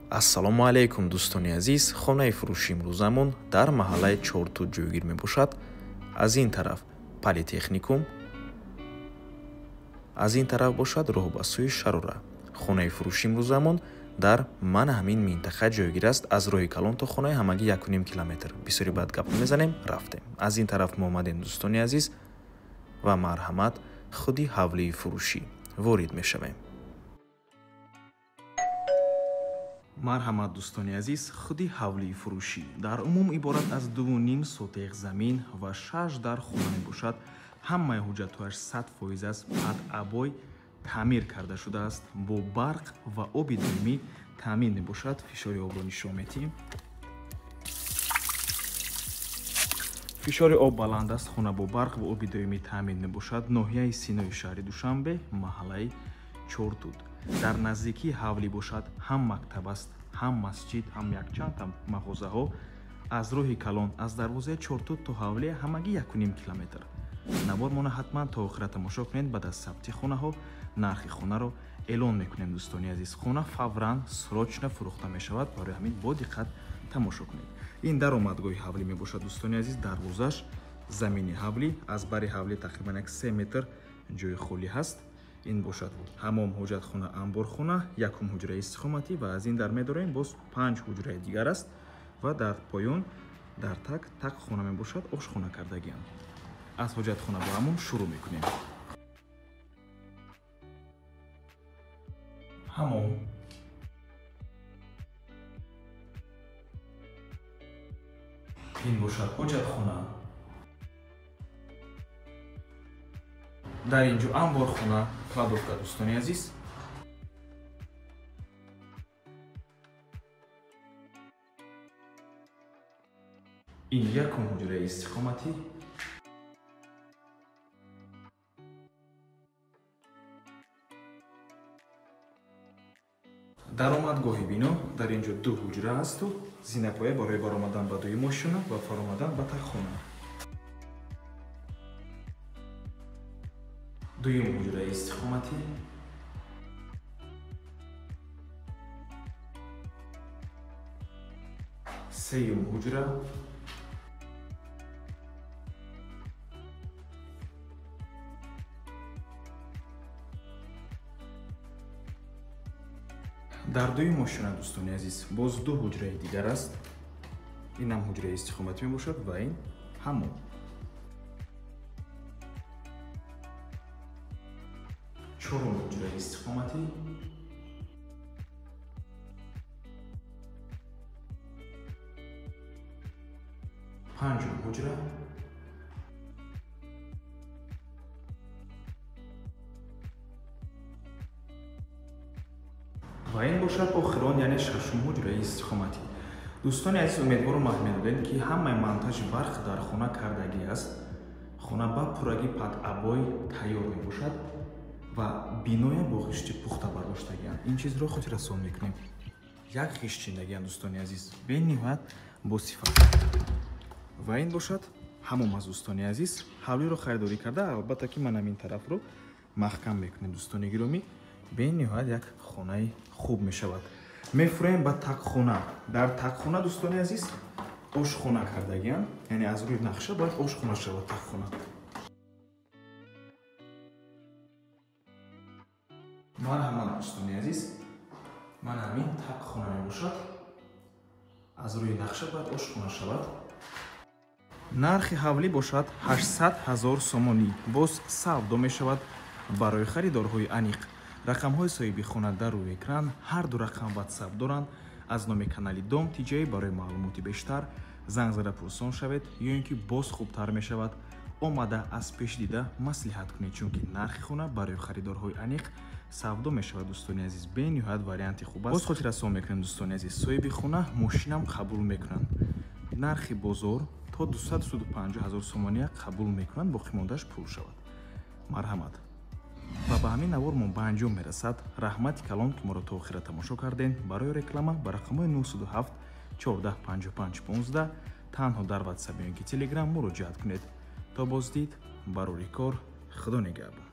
Ассалому алайкум, дӯстони азиз. Хонаи фурӯши имрӯзамон дар маҳаллаи Чортут ҷойгир мебошад. Аз ин тараф политехникум, аз ин тараф бошад роҳ ба сӯи Шарора. Хонаи фурӯши имрӯзамон дар мана ҳамин минтақа ҷойгир аст. Аз роҳи калон то хонаи ҳамагӣ 1,5 километр. Бисёри баъд гап мезанем, рафтем. Аз ин тараф мо омадем, дӯстони азиз, ва марҳамат, худи ҳавлии фурӯшӣ ворид мешавем. Марҳамат, дӯстони азиз, худи ҳавлии фурӯшӣ дар умум иборат аз 2,5 сотех замин ва 6 дар хона мебошад. Ҳамаи ҳуҷҷатҳояш 100% аст, под обой таъмир карда шудааст, бо барқ ва оби доимӣ таъмин мебошад. Фишори обро нишон медиҳем. Фишори об баланд аст, хона бо барқ ва оби доимӣ таъмин мебошад. Ноҳияи Синои шаҳри Душанбе, маҳаллаи Чортут. Дар наздикии ҳавлӣ бошад ҳам мактаб аст, ҳам масҷид, ҳам якчанд мағозаҳо. Аз роҳи калон, аз дарвозаи Чортут то ҳавлия ҳамагӣ 1,5 километр. Навормона ҳатман то охира тамошо кунед. Баъд аз сабти хонаҳо нархи хонаро эълон мекунем, дӯстони азиз. Хона фавран срочно фурӯхта мешавад, барои ҳамин бо диққат тамошо кунед. Ин даромадгоҳи ҳавлӣ мебошад, дӯстони азиз. Дарвозаш замини ҳавлӣ, аз бари ҳавлӣ тақрибан 3 метр ҷои холӣ ҳаст. Ин бошад ҳамом, ҳоҷатхона, анборхона, якум ҳуҷраи истиқоматӣ ва аз ин дар медорем боз 5 ҳуҷраи дигар аст ва дар поён дар так хона мебошад, ошхона кардагиам. Аз ҳоҷатхона бо ҳамон шурӯъ мекунем. Ҳамом, ин бошад ҳоҷатхона, дар ин ҷо анборхона, кладовка, дӯстони азиз. Ин якум ҳуҷраи истиқоматӣ. Даромадгоҳи бино дар ин ҷо 2 ҳуҷра ҳасту зинапоя барои баромадан ба дуюм ошёна ва фаромадан ба таххона. Дуюм ҳуҷраи истиқоматӣ. Сеюм ҳуҷра. Дар дуюм ошёна, дӯстони азиз, боз 2 ҳуҷраи дигар аст. Инам ҳуҷраи истиқоматӣ мебошад ва ин ҳамом. Чорум ҳуҷраи истиқоматӣ. Панҷум ҳуҷра. Ва ин бошад охирон, яъне шашум ҳуҷраи истиқоматӣ. Дӯстони азиз, умедвору маҳмедодем, ки ҳамаи монтажи барқ дар хона кардагӣ аст. Хона ба пуррагӣ под обой тайёр мебошад ва биноя бо хишти пухта бардоштагианд. Ин чизро хотиррасон мекунем. Як хишт чиндагианд, дӯстони азиз, бениҳоят бо сифат. Ва ин бошад ҳамом аз дӯстони азиз. Ҳавлиро харидорӣ карда, албатта ки ман ҳамин тарафро маҳкам мекунем, дӯстони гиромӣ. Бениҳоят як хонаи хуб мешавад. Мефурем ба такхона. Дар такхона, дӯстони азиз, ошхона кардагианд, яъне аз рӯи нақша бояд ошхона шавад такхона. Марҳамат, дӯстони азиз, ман ҳамин такхона мебошад. Аз рӯи нақша бояд ошхона шавад. Нархи ҳавлӣ бошад 800 000 сомонӣ. Боз савдо мешавад барои харидорҳои аниқ. Рақамҳои соҳиби хона дар рӯи экран, ҳар ду рақам ватсап доранд. Аз номи канали Дом ТиҷАй барои маълумоти бештар занг зада пурсон шавед, ё ин ки боз хубтар мешавад омада аз пеш дида маслиҳат кунед, чунки нархи хона барои харидорҳои аниқ савдо мешавад, дӯстони азиз. Бениҳоят варианти хуб аст. Боз хотиррасон мекунем, дӯстони азиз, соҳиби хона мошинам қабул мекунанд. Нархи бозор то 250 000 сомония қабул мекунанд, боқимондааш пул шавад. Марҳамат. Ва ба ҳамин навормон ба анҷом мерасад. Раҳмати калон, ки моро то охира тамошо кардем. Барои реклама ба рақамҳои 907 14 55 15 танҳо дар WhatsApp ё ин ки Telegram муроҷиат кунед. То боздид, барори кор, Худо нигаҳбон.